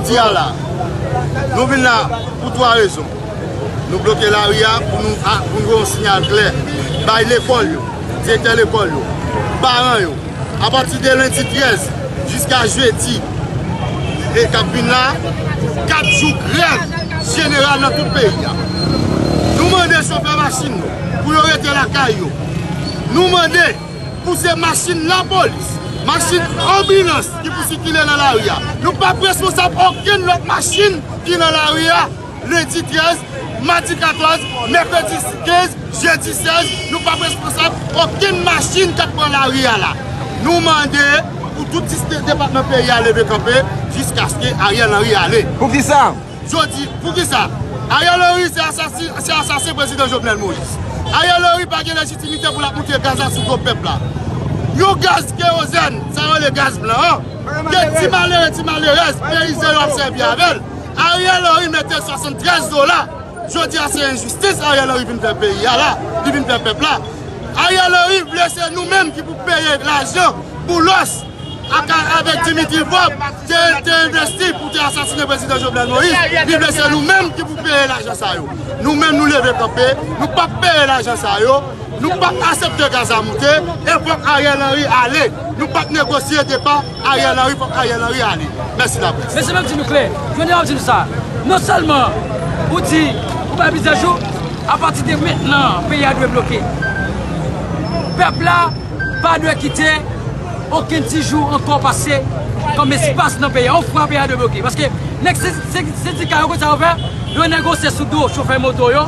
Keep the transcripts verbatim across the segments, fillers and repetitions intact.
Jodi a la, nou vin la pou twa rezon. Nou bloke lari a pou nou, a, pou nou voye yon siyal klè bay lekòl yo, direktè lekòl yo, paran yo. Apati de lendi trèz jiska jedi e k ap vin la, kat jou grèv jeneral nan tout peyi a. Nou mande chofè machin yo pou yo rete lakay yo. Nou mande pou se machin lapolis, machin anbilans ki pou sikile nan lari a. Nou p ap responsab okenn lòt machin ki nan lari a, lendi trèz, madi katòz, mèkredi kenz, jedi sèz, nou p ap responsab okenn machin k ap pran lari a la. Nou mande pou tout dis-, depatman peyi a leve kanpe jiskaske Ariel Henry ale. Poukisa? Jodi, poukisa? Ariel Henry se asasi-, se asasen prezidan Jovenel Moïse. Ariel Henry pa gen lejitimite pou l ap moute gaz la sou do pèp la. Yon gaz kerozèn, sa yo rele gaz blan an, ke ti malere, ti malerèz, peyizan yo ap sèvi avè l. Ariel Henry mete swasanntrèz dola. Jodi a se enjistis Ariel Henry vin fè peyi a la, li vin fè pèp la. Ariel Henry vle se nou menm ki pou peye lajan Boulos ak, avèk Dimitri Vorbe te, te envesti pou te asasinen prezidan Jovenel Moïse. Li vle se nou menm ki pou peye lajan sa yo. Nou menm nou leve kanpe, nou p ap peye lajan sa yo. Nou p ap aksepte gaz la moute, e fòk Ariel Henry ale. Nou p ap negosye depa Ariel Henry, fòk Ariel Henry ale. Mèsi laprès. Mesye, m ap di nou klè, jodi a m ap di nou sa. Non sèlman ou di ou bay plizyè jou, apati de mentnan, peyi a dwe bloke. Pèp la pa dwe kite okenn ti jou ankò pase kòm espas nan peyi a. Yon fwa peyi a dwe bloke. Paske nèg se, se, sendika yo, konn sa yo fè? Yo negosye sou do chofè moto yo.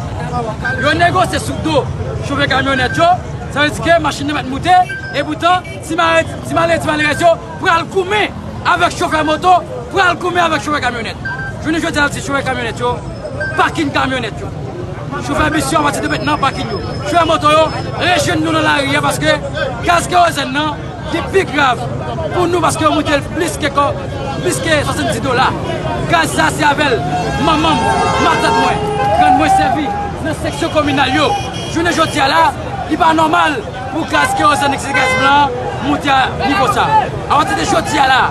Yo negosye sou do chofè kamyonèt yo. Sa vle di ke machin nan mèt moute. Epoutan, ti malere, ti malere, ti malerèz yo pral goumen avèk chofè moto, pral goumen avèk chofè kamyonèt. Jounen jodi a, l ap di chofè kamyonèt yo, pakin kamyonèt yo. Chofè bis yo, apati de mentnan, pakin yo. Chofè moto yo, rejwenn nou nan lari a, paske gaz kerozèn nan, li pi grav pou nou, paske yo moute l plis ke kò, plis ke swasanndis dola. Gaz sa, se avè l manman m, matant mwen, grann mwen sèvi nan seksyon kominal yo. Jounen jodi a la, li pa nòmal pou gaz kerozèn, ki se gaz blan an, moute a nivo sa. Apati de jodi a la,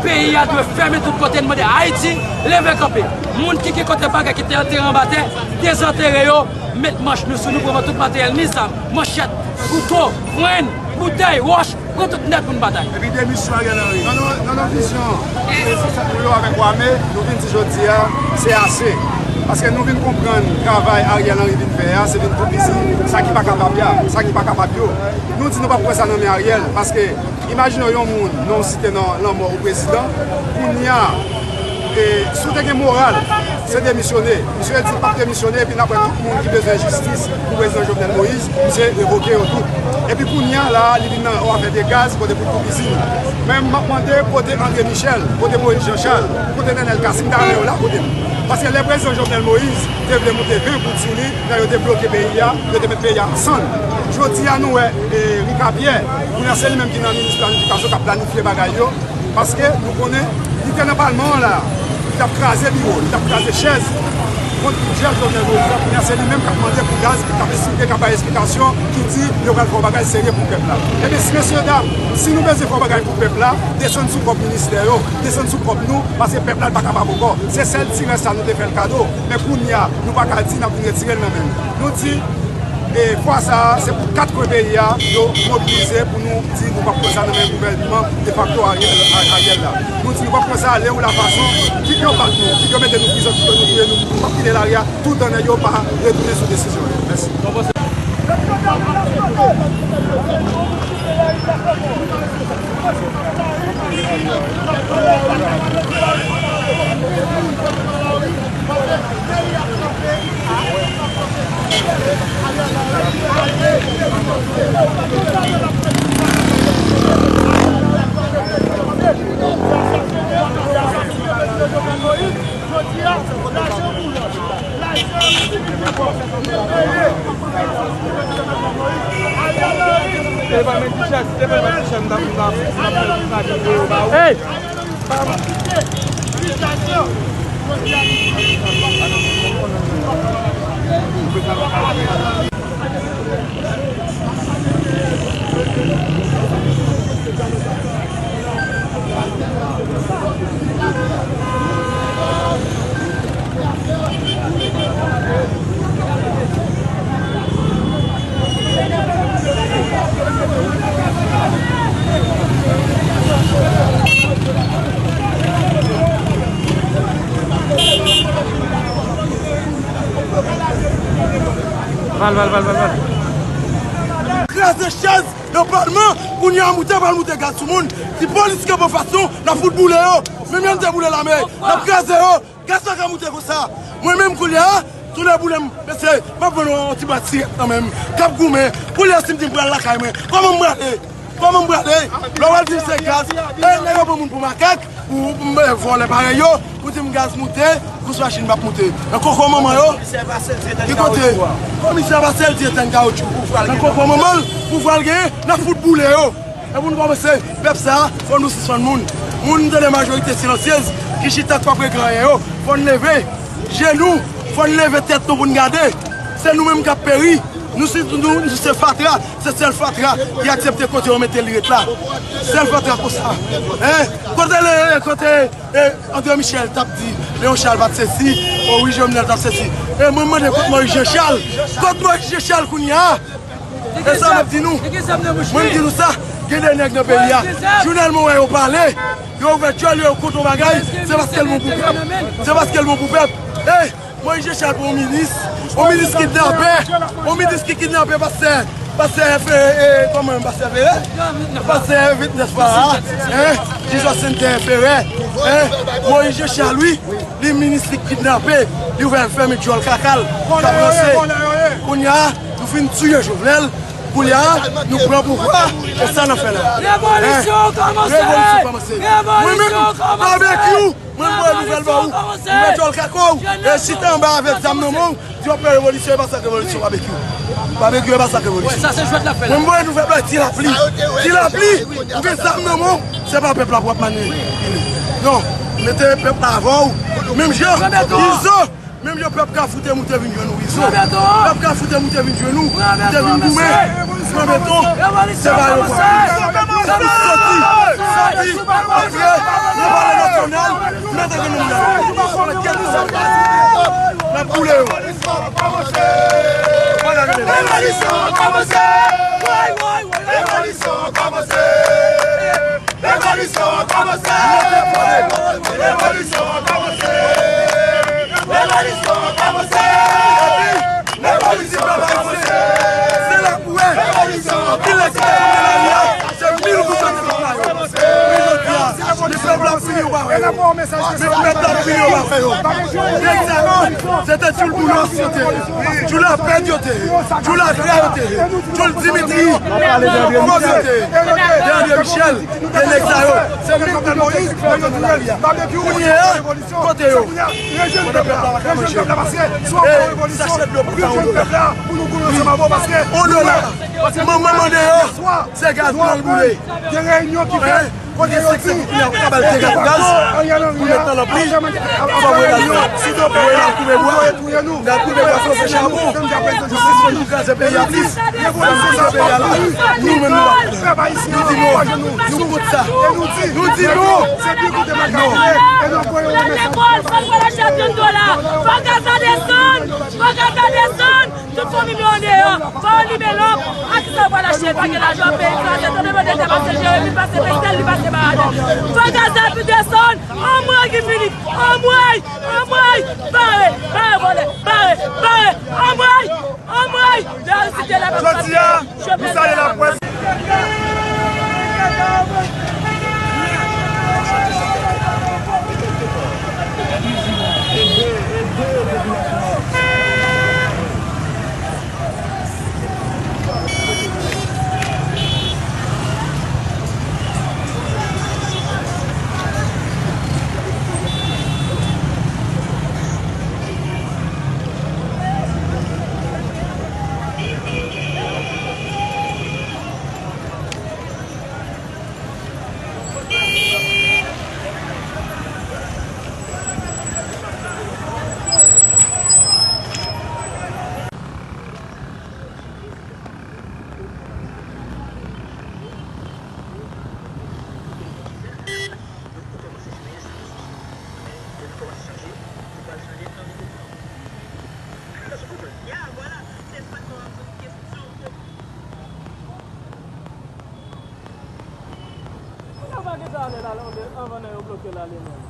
peyi a dwe fèmen tout kote. N mande Ayiti leve kanpe. Moun ki gen kote bagay ki te antere anba tè, dezantere yo, met manch nou sou nou, pran tout materyèl, ni zam, manchèt, kouto, frenn, boutèy, wòch, pran tout nèt pou n batay. Epi demisyon Ariel Henry. Nan, nan, nan, nan vizyon, se, se sa pou yo avèk Wame, nou vin di jodi a, se ase. Paske nou vin konprann travay Ariel Henry vin fè a, se vin toupizi sa ki pa kapab ya, sa ki pa kapab yo. Nou di nou p ap pran sa nan men Ariel, paske imajine w yon moun, non w site nan lanmò ou prezidan, kounye a, e, si w te gen moral, se demisyone. Misye di l p ap demisyone, epi n ap wè tout moun ki bezwen jistis pou prezidan Jovenel Moïse, misye revoke yo tout. Epi kounye a la, li vin nan afè de gaz, kote pou toupizi nou. Men m ap mande, kote André Michel, kote Moïse Jean Charles, kote Nenel Cassy, m ta renmen yo la kote m. Paske lè prezidan Jovenel Moïse te vle moute ven goud sou li, lè yo te bloke peyi a, yo te met peyi a an sann. Jodi a, nou wè, e, Rika Pierre, kounye a se li menm ki nan minis planifikasyon k ap planifye bagay yo, paske nou konnen li te nan palman an la, li t ap kraze biwo, li t ap kraze chèz kont bidjè Jovenel Moïse la, kounye a se li menm k ap mande pou gaz, k ap esplike, k ap bay esplikasyon, ki di yo pral fè yon bagay serye pou pèp la. Ebyen, mesye dam, si nou bezwen fè yon bagay pou pèp la, desann sou kòb ministè yo, desann sou kòb nou, paske pèp la pa kapab ankò. Se sèl ti rès sa nou te fè l kado, men kounye a, nou pa ka di n ap vin retire l nan men l. Nou di, e, fwa sa a, se pou kat kwen peyi a, yo mobilize pou nou di nou p ap pran sa nan men gouvènman defakto Ariel, Ariel la. Nou di nou p ap pran sa lè ou la fason, kit yo bat nou, kit yo mete nou prizon, kit yo nou touye nou, nou p ap kite lari a, toutan nèg yo pa retounen sou desizyon yo. Mèsi. Te pa men ti chat, te pa men ti chat, m t ap, m t ap, m t ap fè ti bagay pou yo ba ou. Hey! Kraze chèz nan palman, kounye a moute pral moute gaz sou moun. Ti polis kanpe anfas nou, n ap fout boule yo. Menm jan n te boule lame, n ap kraze yo. Gaz pa ka moute konsa. Mwen menm kounye a, tounen boule m, mesye, m ap vann yon ti bwat sirèt nan men m, k ap goumen. Kounye a si m di m pral lakay mwen, kòman m prale? Kòman m prale? Lè w al di m se gaz, e nèg yo pran moun pou makak, pou, pou vòlè parèy yo, pou di m gaz moute, kous machin p ap moute. Nan koko manman yo, ki kote? Komisè pase l di etèn kawotchou. Nan koko manman l, pouvwa l genyen, n ap fout boule yo. E pou nou kòmanse, pèp sa a, fò nou sispann moun. Moun, nou tande majorite silansyez ki chita k pa p regle anyen yo. Fò n leve je nou, fò n leve tèt nou pou n gade. Se nou menm k ap peri. Nou si, nou, nou se fatra, se sèl fatra ki aksepte kote yo mete li ret la. Sèl fatra konsa. Hein? Kote le, kote, e, André Michel t ap di Léon Charles pa t sesi, o wi, Jovenel t ap sesi. E mwen mande kot Moïse Jean Charles? Kot Moïse Jean Charles kounye a? E sa m ap di nou. Mwen m di nou sa, gen de nèg nan peyi a. Jounèlman w wè yo pale, yo ouvè djòl yo, yo konte yon bagay, se paske l bon pou pèp. Se paske l bon pou pèp. Ey, Moïse Jean Charles pou yon minis, yon minis kidnapè, yon minis ki kidnape pastè, pastè Fe-, e, kòman, pastè Ferre? Pastè Ventnès pa a, hein? Jis Washington Ferre, hein? Moïse Jean Charles, wi. Li minis li kidnape, li ouvè fèmen djòl kaka l, k ap ranse. Kounye a, nou fin tiye Jovenel, kounye a, nou pran pouvwa, e sa n ap fè la. Revolisyon kòmanse! Revolisyon kòmanse! Mwen menm, Babekyou, mwen voye nouvèl ba ou. Ouvè djòl kaka w, e chita anba avèk zam nan men w, di w ap fè revolisyon, e pa sa k revolisyon, Babekyou. Babekyou, e pa sa k revolisyon. Mwen voye nouvèl ba Ti Lapli. Ti Lapli, ouvè zam nan men w. Se pa pèp la pou w ap manipile. Non, mete pèp la avè w. Menm jan, Izo, menm jan pèp Kafou te moute vin jwenn ou, Izo. Pèp Kafou te moute vin jwenn ou, te vin goumen. Pran beton, se pa yo pran. Se pou soti, soti, antre nan palè nasyonal, mete gen nou la. N ap boule yo. Revolisyon an kòmanse! Woy, woy, woy! Revolisyon an kòmanse! Revolisyon an kòmanse! Revolisyon an kòmanse! Revolisyon an kòmanse! Revolisyon an kòmanse! Se la pou wè! Revolisyon an kòmanse! Ki lè ki te tonbe lari a? Se mil goud yo te fè yo. Men jodi a, men pèp la ap fini yo pa wè yo. Men pèp la ap fini yo pa fè yo. Nèg sa yo, se te tchoul Boulos yo te ye. Tchoul Abed yo te ye. Tchoul Azra yo te ye. Tchoul Dimitri Vorbe yo te ye. De André Michel, de nèg sa yo. Se menm pèp la ap fini yo pa wè yo. Kounye a, kote yo? Kote pèp la pa ka manje? E sachè dlo pou sa yo la. Ou la. Manman mande yo, se gaz pou al boule. Gen reyinyon ki fèt kote yo di Ariel Henry ap bay gaz pou met nan lanpli, fò voye gaz la. Voye l al koupe bwa, l al koupe bwa, fè chabon. Nou sispann pou kraze peyi a plis. Kraze peyi a la. Nou menm nou la. Nou di non. Nou kont sa. Nou di non. Non. Lekòl, fò l pran lachè twenty dola. Fò gaz la desann. Fò gaz la desann. Tout fanmi m yo andeyò. Fò yo libe lòk. A kisa yo pral achte l? Pa gen lajan, peyi kraze. Tonbe mande tè pase Jeremi, pase Bètèl, li pase Baradè. Fò gaz la desann. Anmwey Guy Philippe. Anmwey. Anmwey. Bare. Bare vòlè. Bare. Bare. Anmwey. Anmwey. Jodi a, nou salye laprès. Yo pa gentan ale la, anvan nan yo bloke l ale menm.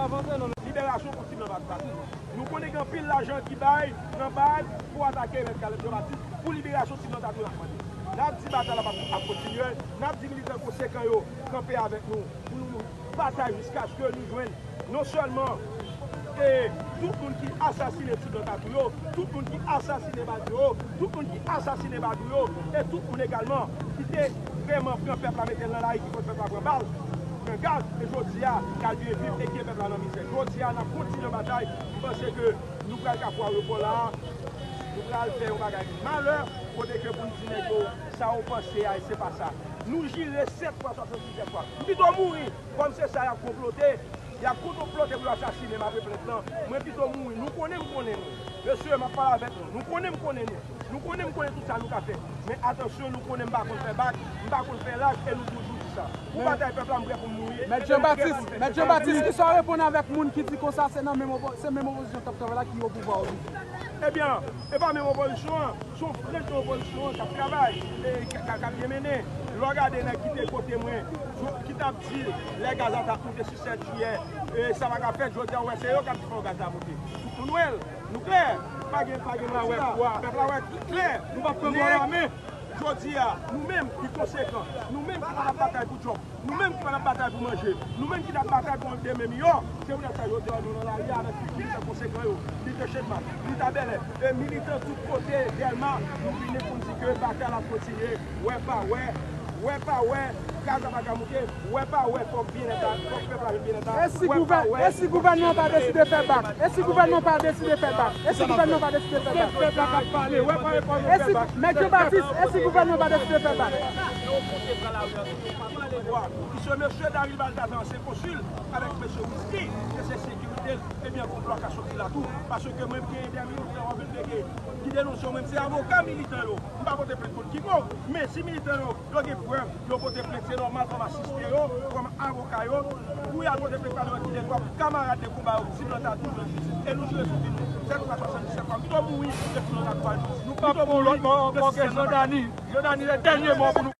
Liberasyon pou Ti Blan Tatou. Nou konnen gen anpil lajan ki bay nan baz pou atake Mèt Caleb Jean Baptiste pou liberasyon Ti Blan Tatou n ap mande. N ap di batay la ap, ap kontinye, n ap di militan konsekan yo kanpe avèk nou pou nou batay jiskaske nou jwenn non sèlman e tout moun ki asasinen Ti Blan Tatou yo, tout moun ki asasinen Badyo yo, tout moun ki asasinen Badou yo, e tout moun egalman ki te vrèman pran pèp la mete l nan lari, ki fè pèp la pran bal, pran gaz, e jodi a, k al vin viv e kite pèp la nan mizè. Jodi a, n ap kontinye batay. M panse ke nou pral Kafou Ayewopò la, nou pral fè yon bagay malè, kote ke pou n di nèg yo, sa w panse a, e se pa sa. Nou jire sèt fwa, swasanndizèt fwa. M pito mouri, kòm se sa y ap konplote, y ap konplote pou yo asasinen m apre plent lan. Mwen pito mouri. Nou konnen m konnen nou. Mesye, m ap pale avèk nou. Nou konnen m konnen nou. Nou konnen m konnen tout sa nou ka fè. Men atansyon, nou konnen m pa konn fè bak, m pa konn fè laj, e nou toujou di sa. Pou batay pèp la, m prè pou m mouri. Mèt Jean Baptiste, Mèt Jean Baptiste, kisa w reponn avèk moun ki di konsa se nan menm opo-, se menm opozisyon k ap travay la ki opouvwa ojodi? Ebyen, e pa menm opozisyon an, se yon franch nan opozisyon an k ap travay, e k, k, k ap byen mennen. Lè w gade nèg ki te kote mwen, ki t ap di lè gaz la t ap moute sou sèt jiyè, e sa pa ka fèt, jodi a w wè se yo k ap di fò gaz la moute. Nou wè l, nou klè, pa gen, pa gen manti la. Pèp la wè klè. Nou p ap pran bò nan men. Jodi a, nou menm ki konsekan, nou menm ki pa t ap batay pou djòb, nou menm ki pa t ap batay pou manje, nou menm ki t ap batay pou yon demen miyò, se poutèt sa jodi a nou nan lari a avèk tout militan konsekan yo, militan Chedmak, militan Bèlè, e militan tout kote Dèlma, nou vini pou n di ke batay la ap kontinye, wè pa wè, wè pa wè, gaz la pa ka moute, wè pa wè, fòk byennèt la, fòk pèp la jwenn byennèt la, e si wè pa gouvè-, wè, e si gouvènman an pa deside fè bak? E si gouvènman an pa deside fè bak? E si gouvènman an pa deside fè bak? Pèp la k ap pale, wè pa wè, fòk yo fè bak. E si, Mèt Jean Baptiste, e si gouvènman an pa deside fè bak? Yo pote pran lari a, yo pa pale. Pouvwa. Ki se mesye Daryl Baltazar, ansyen konsil, avèk mesye Whisky, ke se sekirite l, ebyen, konplo a ka soti la tou. Paske mwen, m gen de militan W P G ki denonse yo, mwen, m se avoka militan yo. M pa pote plent kont Kiko, men si militan yo, yo gen prèv, yo pote plent, se nòmal kòm asiste yo, kòm avoka yo, pou y al pote plent pa nan kite dwa pou kamarad de konba yo, Ti Blan Tatou, jwenn jistis. E nou jire sou vi nou. Sèt fwa swasanndisèt fwa. M pito mouri, ke Ti Blan Tatou al jwenn jistis. Nou p ap pran lòt mò ankò ke Jean Dany. Jean Dany, se dènye mò pou nou.